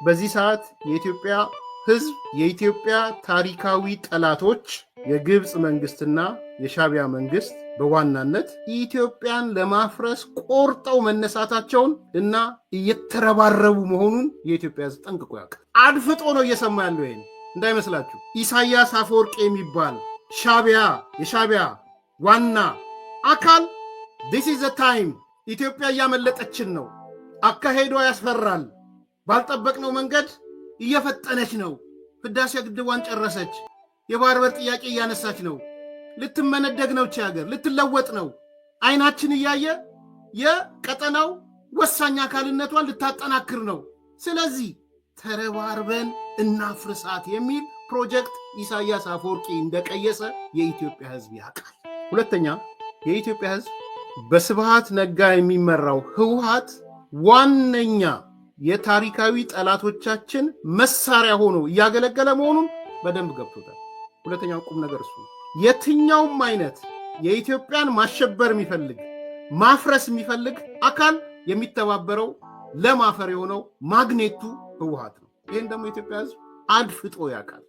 በዚህ ሰዓት የኢትዮጵያ ሕዝብ የኢትዮጵያ ታሪካዊ ጠላቶች የግብፅ መንግስትና የሻቢያ መንግስት በዋናነት ኢትዮጵያን ለማፍረስ ቆርጠው መነሳታቸውን እና እየተረባረቡ መሆኑን የኢትዮጵያ ሕዝብ ጠንቅቆ ያውቃል። አድፍጦ ነው እየሰማ ያለው። ይሄን እንዳይመስላችሁ። ኢሳያስ አፈወርቂ የሚባል ሻቢያ፣ የሻቢያ ዋና አካል "This is the time፣ ኢትዮጵያ እያመለጠችን ነው፣ አካሄዷ ያስፈራል፣ ባልጠበቅነው መንገድ እየፈጠነች ነው፣ ህዳሴ ግድቧን ጨረሰች፣ የባህር በር ጥያቄ እያነሳች ነው፣ ልትመነደግ ነው፣ ይቺ ሀገር ልትለወጥ ነው፣ አይናችን እያየ የቀጠናው ወሳኝ አካልነቷን ልታጠናክር ነው። ስለዚህ ተረባርበን እናፍርሳት" የሚል ፕሮጀክት ኢሳያስ አፈወርቂ እንደቀየሰ የኢትዮጵያ ሕዝብ ያውቃል። ሁለተኛ፣ የኢትዮጵያ ሕዝብ በስብሃት ነጋ የሚመራው ህወሓት ዋነኛ የታሪካዊ ጠላቶቻችን መሳሪያ ሆኖ እያገለገለ መሆኑን በደንብ ገብቶታል። ሁለተኛው ቁም ነገር እሱ ነው። የትኛውም አይነት የኢትዮጵያን ማሸበር የሚፈልግ፣ ማፍረስ የሚፈልግ አካል የሚተባበረው ለማፈር የሆነው ማግኔቱ ህወሓት ነው። ይህን ደግሞ የኢትዮጵያ ህዝብ አድፍጦ ያውቃል።